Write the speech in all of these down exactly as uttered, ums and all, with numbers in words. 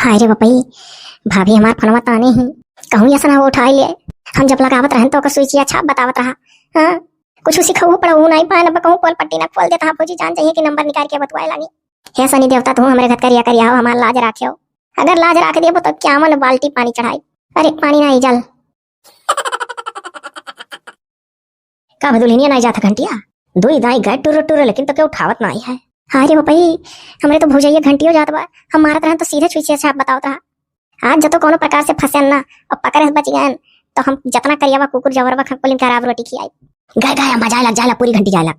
हाय रे बपई, भाभी हमार फोनवा ताने ही, कहूँ ऐसा ना हो उठाई ले। हम जब लगावत रहन तो ओकर स्विचिया छाप बतावत रहा। हाँ, कुछ सिखऊ पड़ऊ नहीं पाए, न कहूँ पोल पट्टी ना खोल देता। हाँ, भौजी जान जाइए कि नंबर निकाल के बतवाए लागी। हे शनि देवता, तू हमरे घर करिया करिया हो, हमार लाज राखे हो। अगर लाज राख देबो तो इक्यावन बाल्टी पानी चढ़ाई। अरे पानी ना, जल। का भा दुल्हनिया नाई जात है घंटिया? दुई दाई गए टुर टुर, लेकिन तो केहू उठावत नाई है। हाय रे बपई, हमरे तो भौजैया घंटियो जात बा। हम मारत रहन तो सीधे छुई छुई छाप बतावत रहा। आज जतो कोनो प्रकार से फंसन ना, अब पकड़े से बच गए, तो हम जतना करियावा कुकुर जबरवा खकुलिन खराब रोटी खियाई। गए गए, मजा आइला, जाइला, पूरी घंटी जाइला।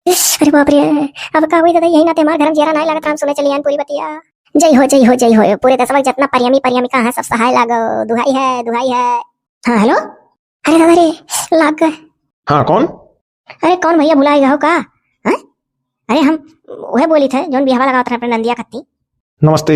अरे बाप रे, अब का हुई दादा, यही नाते हमार घर में जियरा नाई लागत, हम सुने चली आन पूरी बतिया। जय हो, जय हो, जय हो, पूरे देशवा के जितना परियमी परियमिका है, सब सहाय लागो, दुहाई है, दुहाई है। हाँ, हेलो। अरे दादा रे, लाग गए। हाँ, कौन? अरे कौन भैया, भुलाए गए हो का? हैं? अरे हम वह बोली थे, जौन बियाहवा लगावत रहे अपने नंदिया खत्ती। नमस्ते।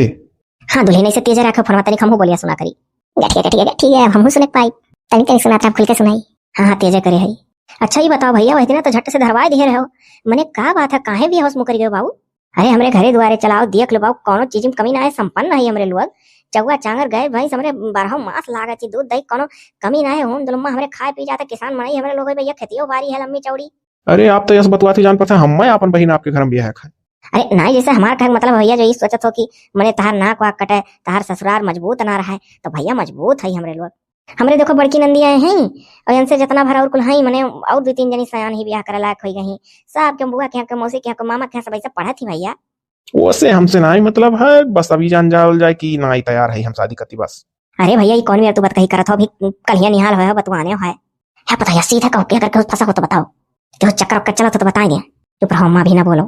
हाँ दुल्हन, ऐसे तेजे रखो फोनवा, तनिक हमहू बोलिया सुना करी। गठिया, गठिया, ठीक है, अब हमहू सुने के पाई। तनिक, तनिक सुनात रहा, खुल के सुनाई। हाँ, हाँ, तेजे करे है। अच्छा, ये बताओ भैया, वह दिना तो झट से धरवाए दिए रहो। मने का बात है, काहे बियाह से मुकर गए बाबू? अरे हमरे घरे दुआरे चलाओ, देख लो बाबू, कौनो चीज में कमी ना है, संपन्न है हमरे लोग। चौवा चांगर गए भैंस हमरे बारहो मास लागत ही, दूध दही कौनो कमी ना है। होम दुलम्मा हमरे खाए पी जाता, किसान मनई हमरे लोग है भैया, खेतियो बारी है लम्बी चौड़ी। अरे आप तो यस बतुआत ही जान पड़ता है, हम मैं आपन बहिन आपके घर में बियाह खाए। अरे नाई, जैसे हमार कहे के मतलब भैया जो ये सोचत हो कि मने तहार नाक वाक कटे, तहार ससुरार मजबूत ना रहे, तो भैया मजबूत है हमरे लोग। हमरे देखो बड़की नंदी आए हैं, और इनसे जितना भरा और कुल हैं, मने और दो तीन जनी सयान ही बियाह करे लायक होई गई। सब के बुआ के यहाँ के, मौसी के यहाँ के, मामा के यहाँ, सब ऐसे पढ़त ही भैया। ओसे हमसे नाई मतलब है, बस अभी जान जावल जाए कि नाई तैयार है हम शादी करती बस। अरे भैया, ये कौन मेरा तू बात कही करत हो? अभी कलिया निहाल होए हो, बतुआने होए। है पता या सीधा कहो, क्या करके फंसा हो तो बताओ। जो चक्कर वक्कर चला तो, तो बताएंगे। चुप रहो अम्मा, अभी ना बोलो।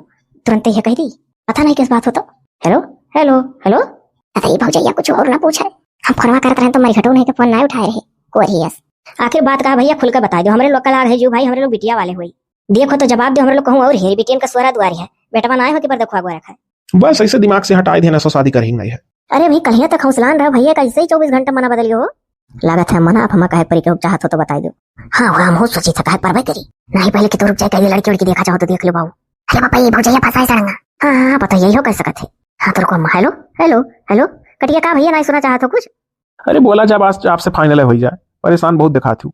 तुरंत ये कह दी, पता नहीं किस बात हो तो। हेलो, हेलो, हेलो। अरे ये भौजैया कुछ और ना पूछे। हम फोनवा करत रहे तो मरी घटो नहीं के फोन ना उठाए रहे। कोरियस। आखिर बात का भैया, खुल के बताई दो। हमरे लोग का लाग है जो भाई, हमरे लोग बिटिया वाले हुई। देखो तो जवाब दो, हमरे लोग कहूँ और हेरी बिटियन का सोरा दुआरी है। बेटवा ना आए हो कि पर देखो अगुआ रखा है। बस ऐसे दिमाग से हटाए देना, सो शादी कर ही नहीं है। अरे भाई, कलिया तक हौसलान रहो भैया, कैसे ही चौबीस घंटा मना बदल गयो हो? लागत है मना, अब हम कहे परी के चाहत हो तो बताई दो। हाँ, वह हम हो सोची था, कहे परबे करी। नहीं, पहले कि तो रुक जाए, कहीं लड़की उड़की देखा चाहो तो देख लो बाबू। अरे बापा, ये भौजैया फंसाए सड़ंगा। हाँ, हाँ, हाँ, पता यही हो कर सकत है। हाँ, तो रुको अम्मा, हेलो, हेलो, हेलो। कटिया का भैया, नहीं सुना चाहत हो कुछ? अरे बोला, जब आज आपसे फाइनल हो ही जाए, परेशान बहुत दिखात हो।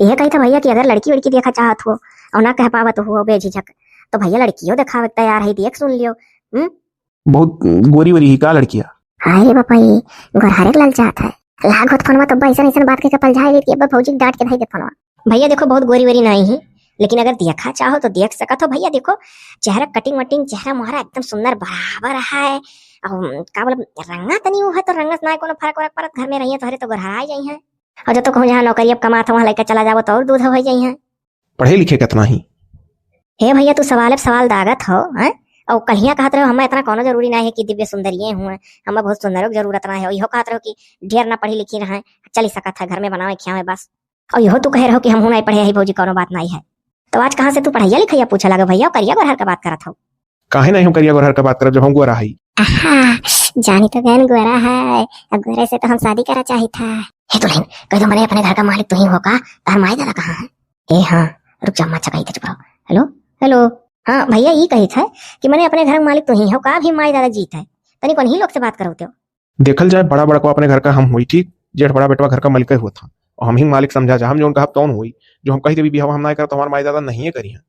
यह कही था भैया कि अगर लड़की उड़की देखा चाहत हो और ना कह पावत हो बेझिझक, तो भैया लड़कियों देखावे के तैयार है, देख सुन लियो। हम्म? बहुत गोरी वोरी ही का लड़किया? हाय रे बापा, ये गोरहरे के ललचात है। लाग होत फोनवा तो अब्बा ऐसन ऐसन बात के कपल झाए लेती, अब्बा भौजी के डांट के धई दे फोनवा। भैया देखो, बहुत गोरी वोरी नहीं है, लेकिन अगर देखा चाहो तो देख सकत हो भैया। देखो चेहरा कटिंग वटिंग, चेहरा मोहरा एकदम सुंदर बराबर है। और का बोला, रंगा तनी वो है तो रंगस ना कोनो फर्क वरक परत, घर में रहिए तोहरे तो गोरहराई जाई है। और जब तो कहूँ जहाँ नौकरी अब कमात हो वहाँ लेकर चला जाओ तो और दूध हो जाई है। पढ़े लिखे कितना ही? हे भैया, तू सवाल पे सवाल दागत हो, हैं? और कलिया कहत रहो, हमें इतना कोनो जरूरी ना है कि दिव्य सुंदरिये हुए, हमें बहुत सुंदरों की जरूरत ना है। और इहो कहत रहो कि ढेर ना पढ़ी लिखी रहे, चली सकत है, घर में बनावे खियावे बस। और इहो तू कह रहो कि हम नहीं पढ़े ही भौजी, कोनो बात नहीं है। तो आज कहाँ से तू पढ़ैया लिखैया पूछे लगे भैया, करिया गोरहर का बात करत हो? काहे नहीं हम करिया गोरहर का बात करब जब हम गोरा हई? आहा, जानी तो गैन गोरा है, अब गोरे से तो हम शादी करा चाहित है। हे दुल्हन, कह दो मने अपने घर का मालिक तू ही हो का? तार माई दादा कहाँ है? ए हाँ, रुक जा, अम्मा चकाई थे, चुप रहो। हेलो, हेलो। हाँ भैया, ये कही था कि मने अपने घर का मालिक तू ही हो का? अभी माई दादा जीत है, तनी कौन ही लोग से बात करो तो। देखल जाए, बड़ा बड़कवा अपने घर का हम होई, ठीक, जेठ बड़ा बेटवा घर का मलिक होत था, और हम ही मालिक समझा जा, हम जौन कहब तौन होई। जो हम कही देबी बिहावा हम ना करब तो हमार माई दादा नहीं करी हैं।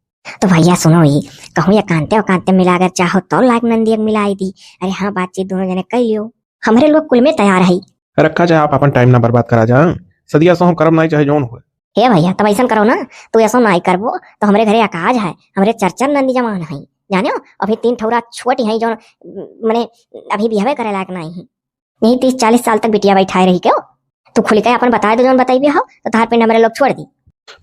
तो भैया सुनो, ये कहूँ एकांते ओकांते मिला, अगर चाहो तो लाग नंदी एक मिलाई दी। अरे हाँ, बातचीत दोनों जने कर लियो, हमरे लोग कुल में तैयार है। रखा चाहे आप अपन टाइम ना बर्बाद करा जा, सदिया सो हम करब नाई चाहे जौन होए। हे भैया, तब ऐसन करो ना, तू ऐसो नाई करबो तो हमरे घरे अकाज है, हमरे चर चर नंदी जवान है, जाने हो, अभी तीन ठौरा छोटी है जौन मने अभी बिहवे करे लायक नाई है। यही तीस चालीस साल तक बिटिया बैठाए रही क्यों? तू खुल के अपन बताए दो, जौन बताई भी हो तो तार पिंड हमरे लोग छोड़ दी।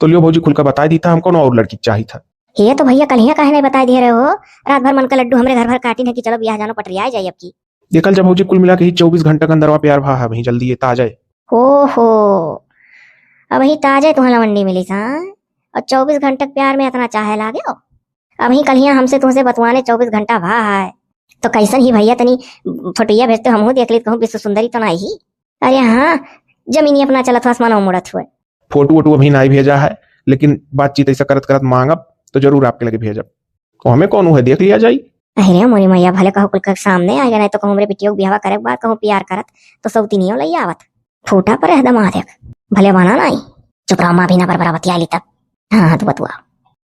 तो लियो भौजी, खुल के बताए दी था, हम कौनो और लड़की चाही था। ये तो भैया कल ही काहे नहीं बताए दिए रहे हो, रात भर मन का लड्डू हमरे घर भर काटिन है कि चलो बियाह जानो पटरिया जाए अब की। देखल जा भौजी, कुल मिला के ही चौबीस घंटा के अंदरवा प्यार भा है, वहीं जल्दी ये ताजा है। ओहो, अब ही ताजा तुहाँ लवंडी मिली सा, और चौबीस घंटा के प्यार में इतना चाहे लागे हो। अब ही कलिया हमसे तुमसे बतवाने चौबीस घंटा भा है, तो कैसन ही भैया, तनी फोटोया भेजते, हमहू देख लेत, कहूँ विश्व सुंदरी तो नहीं ही। अरे हाँ, जमीनी अपना चलत हुआ, आसमान मुड़त हुए। फोटो वोटो अभी नहीं भेजा है, लेकिन बातचीत ऐसा करत करत मांगब तो जरूर आपके लगे भेजब। तो हमें कौन है, देख लिया जाई। अरे मोरी मैया, भले कहूँ कुल के सामने आ गए, नहीं तो कहूँ हमरे बिटिया के बियाह करे के बाद कहूँ प्यार करत तो सौतिनियो लई आवत। फूटा पर एकदम आ देख, भले बना नहीं। चुप रहो माँ, भी ना बरबरा बतिया ली तब। हाँ हाँ, तू बतुआ।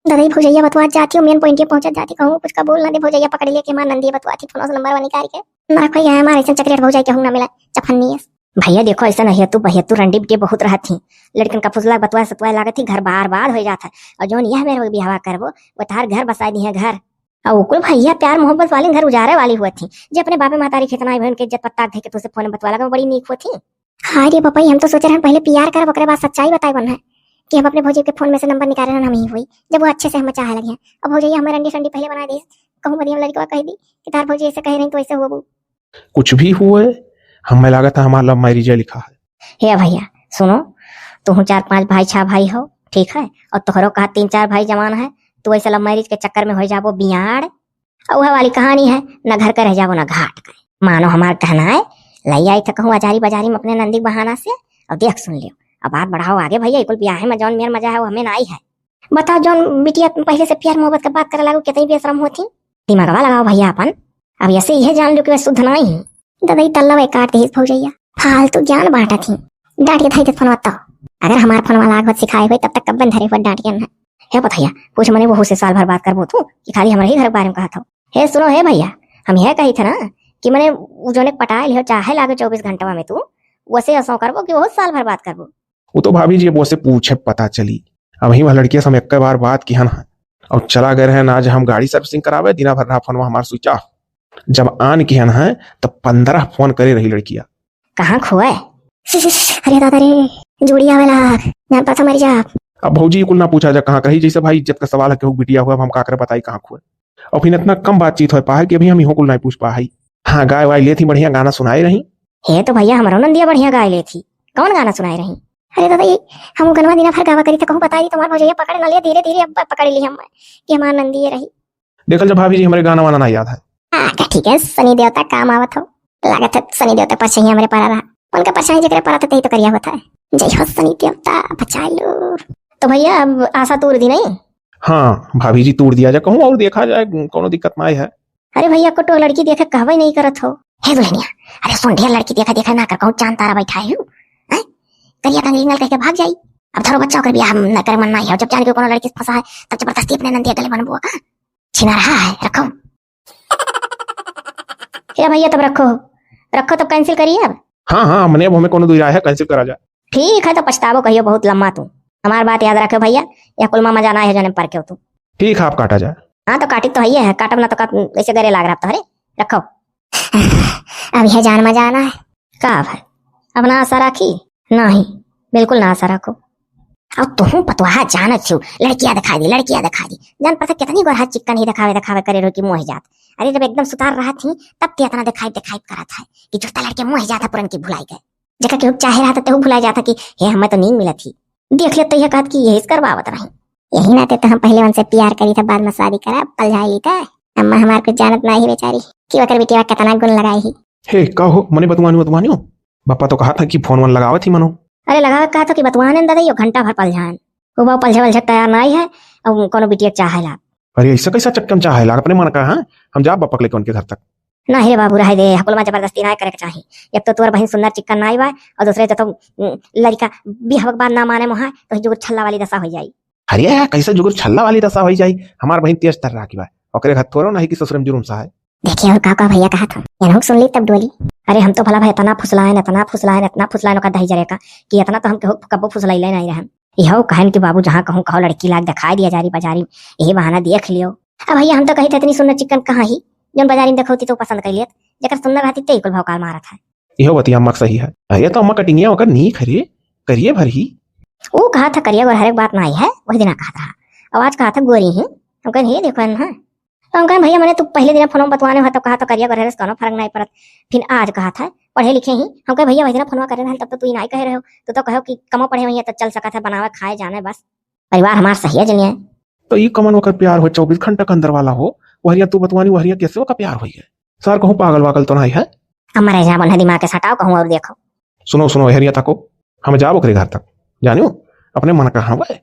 दादा, ई भौजैया बतुआ जाती हो, मेन पॉइंट ये पहुंचत जाती, कहूँ कुछ का बोल ना दे भौजैया, पकड़ लिया कि हमार नंदी बतुआ थी, फोन से नंबर निकाल के। ना रखो, ये हमारे ऐसे चकलेट भौजाई के हूँ ना मिला, चफन्नी है। भैया देखो, ऐसा नहीं है, तू भैया तू रंडी बिटिया बहुत रहत थी, लड़कन का फुसला बतुआ सतुआ लागत थी, घर बार बार हो जात है। और जौन यह मेरे बियाह करबो, वो तार घर बसा दी है घर। और ओकुल भैया प्यार मोहब्बत वाली घर उजारे वाली हुआ थी, जे अपने बापे महतारी खेतना आई बहन के इज्जत पत्ता धे के तुझसे फोन बतवा लगा, बड़ी नीक हुआ थी। हाय रे बपई, हम तो सोचे रहन पहले प्यार करब, ओकरे बाद सच्चाई बताए बन है कि हम अपने भौजी के फोन में से नंबर निकाले रहन, हम ही हुई, जब वो अच्छे से हमें चाहे लगे हैं। अब भौजी हमें रंडी संडी पहले बना दी, कहूँ बड़ी हम लड़कवा कह दी कि तार भौजी ऐसे कह रही तो ऐसे हुआ। कुछ भी हुए, हमें लागत है हमार लव मैरिज लिखा है। हे भैया सुनो, तुहू चार पांच भाई छह भाई हो, ठीक है, और तोहरो कहा तीन चार भाई जवान है, तू ऐसे लव मैरिज के चक्कर में हो जाबो बियाड़। और वह वाली कहानी है, ना घर का रह जाबो ना घाट का। मानो हमार कहना है, लई आई था कहूँ अजारी बजारी में अपने नंदी के बहाना से, और देख सुन लियो। अब बात बढ़ाओ आगे भैया, कुल ब्याहे में जौन मेर मजा है वो हमें ना आई है। बताओ, जौन बिटिया पहले से प्यार मोहब्बत के बात करे लागू, कितनी बेशरम होती। दिमागवा लगाओ भैया अपन। अब ऐसे यह जान लो कि वह शुद्ध नहीं है। दादा, ई तल्ला वह काट दे भौजैया, फालतू ज्ञान बांटा थी। डांट के धाई दे फोनवा तो। अगर हमार फोनवा लाग होत सिखाए हुए, तब तक कब्बन धरे हुए डांट के ना। हे पथैया, कुछ मने वहू से साल भर बात करबो तू कि खाली हमारे ही घर के बारे में कहत हो? हे सुनो, हे भैया, हम यह कही थे ना कि मने उ जोने पटाए लिहो, चाहे लागे चौबीस घंटवा में तू, वैसे असो करबो कि वहू साल भर बात करबो। वो तो भाभी जी, अब वैसे पूछे पता चली। अब ही वह लड़किया से हम एक बार बात किहन है और चला गए रहन। आज हम गाड़ी सर्विसिंग करावे, दिना भर रहा फोनवा हमार स्विच ऑफ। जब आन किहन है, तब पन्द्रह फोन करे रही लड़किया। कहाँ खोए? अरे दादा रे, जोड़ी आवे लाग, जान पाछा मर जा। अब भौजी कुल ना पूछा जा कहाँ कही, जैसे भाई इज्जत का सवाल है, केहू बिटिया हुआ, अब हम का करे बताई कहाँ खोए। और फिर इतना कम बातचीत हो पा है कि अभी हम इहो कुल नहीं पूछ पा है। हाँ, गाय वाय ले थी, बढ़िया गाना सुनाए रही। हे तो भैया, हमरो नंदिया बढ़िया गाय ले थी। कौन गाना सुनाए रही? अरे दादा, ये हम गनवा दिना भर गावा करी थे, कहूँ बताई दी, तुम्हार भौजैया पकड़ ना लिया, धीरे धीरे अब पकड़ ली हम कि हमार नंदिये रही। देखल जब भाभी जी, हमरे गाना वाना ना याद है। हाँ, का ठीक है, सनी देवता काम आवत हो। लागत है सनी देवता पर चाहिए हमरे पारा रहा। उनका पर चाहिए जेकरे पारा तो तही तो करिया होता है। जय हो सनी देवता, बचाई लो। तो भैया, अब आशा तोड़ दी नहीं? हाँ भाभी जी, तोड़ दिया जाए, कहूँ और देखा जाए, कोनो दिक्कत ना है। अरे भैया, को तो लड़की देखे कहबे नहीं करत हो। हे दुल्हनिया, अरे सुन, ढेर लड़की देखे देखे ना कर, कहूँ चांद तारा बैठा है, हैं? करिया कंगली नल कह के भाग जाई। अब धरो बच्चा, ओकर बियाह हम न करे मन ना है, जब जान के कोनो लड़की से फंसा है, तब जबरदस्ती अपने नंदिया गले बनबो का? छिना रहा है, रखो। हे भैया, तब रखो, रखो, तब cancel करिए अब। हाँ, हाँ, मने अब हमें कोनो दुई राय है, cancel करा जाए। ठीक है, तो पछताबो कहियो बहुत लम्मा तू। हमार बात याद रखे भैया, या कुल मामा जाना है जने पर क्यों तू। ठीक है, आप काटा जाए। हाँ, तो काटी तो है, है, काटब ना तो का ऐसे गरे लाग रहा तोहरे, रखो। अब यह जान में जाना है। का भाई, अब ना आशा राखी? नहीं, बिल्कुल ना आशा राखो। अब तुहूँ पतवाहा जानत छिउ, लड़किया दिखाई दी, लड़किया दिखाई दी। जान पड़ता कितनी गोरहा चिक्कन ही दिखावे, दिखावे करे रहो कि मोह जात। अरे जब एकदम सुतार रहा थी, तब ते इतना दिखाई, दिखाई करत है कि जुड़ता लड़के मोह जात है पुरन की भुलाई गए। जेका केहू चाहे रहा था, तेहू भुलाई जाता कि हे, हमें तो नींद मिलत थी। देख ले तो यह कहत कि यही से करवावत रही। यही नाते तो हम पहले उनसे प्यार करी था, बाद में शादी करा, पलझाई ली था। अम्मा हमार कुछ जानत ना ही बेचारी कि ओकर बिटिया कितना गुण लगाई ही। हे, का हो, मने बतवानी, बतवानी हो? बापा तो कहा था कि फोन वोन लगावत ही मनो। अरे लगावे कहा था कि बतवाने न दादा, यो घंटा भर पलझान। वो बाबू पलझे वलझे तैयार ना ही है, अब कोनो बिटिया चाहे ला। अरे ऐसा कैसा चक्कन चाहे ला, अपने मन का, हाँ? हम जाब बापा के लेके उनके घर तक। ना हे बाबू, रहे दे, हकुलमा जबरदस्ती ना करे के चाही। एक तो तोर बहिन सुंदर चिक्कन नाई बा, और दूसरे जब तो, उम, लड़का बिहवक बाद ना माने मोहा, तो ही जुगुर छल्ला वाली दशा हो जाई। अरे, कैसे जुगुर छल्ला वाली दशा हो जाई? हमार बहिन तेज तर्रा की बा, ओकरे घर थोड़ो नहीं कि ससुर में जुर्म सा है। देखिए, और का का भैया कहा था, एनहु सुन ली तब डोली। अरे, हम तो भला भाई इतना फुसलायन, इतना फुसलायन, इतना फुसलायन ओका दही जरे का, कि इतना तो हम केहू कब्बो फुसलाइले नहीं रहन। इहो कहन कि बाबू जहाँ कहूँ कहो लड़की लाग दिखाई दिया जारी बाजारी, यही बहाना देख लियो। अब भैया हम तो कही थे इतनी सुंदर चिकन कहाँ ही, जौन बाजारी में देखौती तो पसंद कर लियत, जेकर सुंदर रहती ते कुल भौकाल मारत है। इहो बतिया अम्मा के सही है। अरे तो अम्मा कटिंगिया ओकर नीक हरे, करिए भर ही। ऊ कहा था करिया गोर हर एक बात ना आई है, वही दिना कहा था। अब आज कहा था गोरी ही, हम कहन हे देखो ना, तो हम कहें, "भैया, मने तू पहले दिन फोन बतवाने हो, तब कहा तो करिया गोरे से कोनो फर्क नहीं पड़त।" फिर आज कहा था, "पढ़े लिखे ही।" हम कहे, "भैया, वही दिन फोनवा करे रहल, तब तो तू ही नहीं कहे रहे हो। तू तो कहो कि कमो पढ़े हुई है, तो चल सकत है, बनावे, खाए, जाने, बस। परिवार हमार सही है, जनिए।" तो ई कमन ओकर प्यार हो, चौबीस घंटा के अंदर वाला हो, वहरिया तू बतवानी, वहरिया कैसे ओकर प्यार होई है? सर, कहूँ पागल वागल तो नहीं है? हमारे यहाँ बन्हा दिमाग के सटाओ, कहूँ और देखो। सुनो, सुनो, हेरिया तको, हम जाब ओकरे घर तक, जानियो, अपने मन का हवे,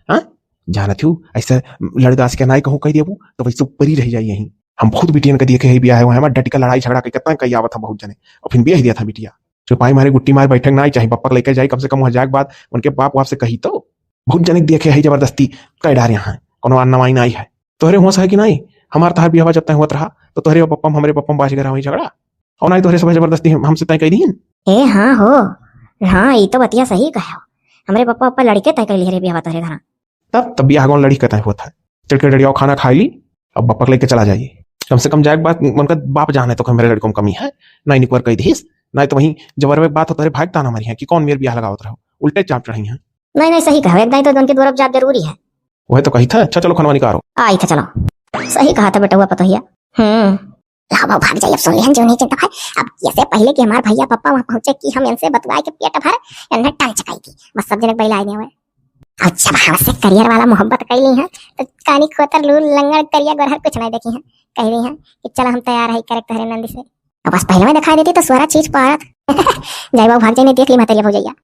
हाँ? जानत हूँ, ऐसे लड़गास के नाई कहूँ कह देबू, तो वैसे ऊपर ही रह जाई यहीं। हम बहुत बिटियन के देखे है बियाह हुआ है, हमार डटिका लड़ाई झगड़ा के कितना कई आवत है बहुत जने, और फिर बियाह दिया था बिटिया। चुपाई मारे गुट्टी मार बैठक ना चाही, बप्पा के लेके जाई, कम से कम वहाँ जाए के बाद उनके बाप वाप से कही तो। बहुत जने देखे है जबरदस्ती कह डारे हैं, कोनो आन नवाई ना आई है। तोहरे होश है कि नहीं? हमार तहार बियाह जब तय होत रहा तो तोहरे बप्पा हमरे बप्पा बाज गए रहा वही झगड़ा, और ना ही तोहरे सब जबरदस्ती हम-, हमसे तय कह दीन। ए हाँ हो, हाँ ई तो बतिया सही कहे हो, हमरे बप्पा बप्पा लड़के तय कर लिए रे बियाह तोहरे घरा। तब तब बियाह कौन लड़ी के तय होत है? तिड़के डड़ियाओ खाना खा ली, अब बप्पा के लेके चला जाइए। कम से कम जाए के बाद उनका बाप जाने तो हमरे लड़कों में कमी है, ना ही निकवर कह दीस, ना ही तो वहीं जबर में बात होता रहे भाग ताना मारी है कि कौन मेरे बियाह लगावत रहो, उल्टे चाप चढ़ाई है। नहीं नहीं सही कहो, एक दाई तो उनके द्वारा जाप जरूरी है। वह तो कही था, अच्छा चलो खाना निकालो। आई था चलो। सही कहा था बेटवा पतोहिया। हम्म। लाओ भाग जाइए, अब सुन लिहन जो नहीं चिंता भाई। अब जैसे पहले कि हमार भैया पप्पा वहाँ पहुँचे कि हम इनसे बतवाए के पेट भर इन्हें टांग चकाई थी, बस सब जनक बैला आए हुए। अच्छा भाव से करियर वाला मोहब्बत कैली है तो कानी खोतर लूल लंगड़ करिया गोरहर कुछ नहीं देखी है, कह रही है कि चलो हम तैयार है करे तहरे नंद से। अब बस पहले में दिखाई देती तो सारा चीज पारत। जाई बाबू भाग जाई, नहीं देख ली महतरिया भौजैया।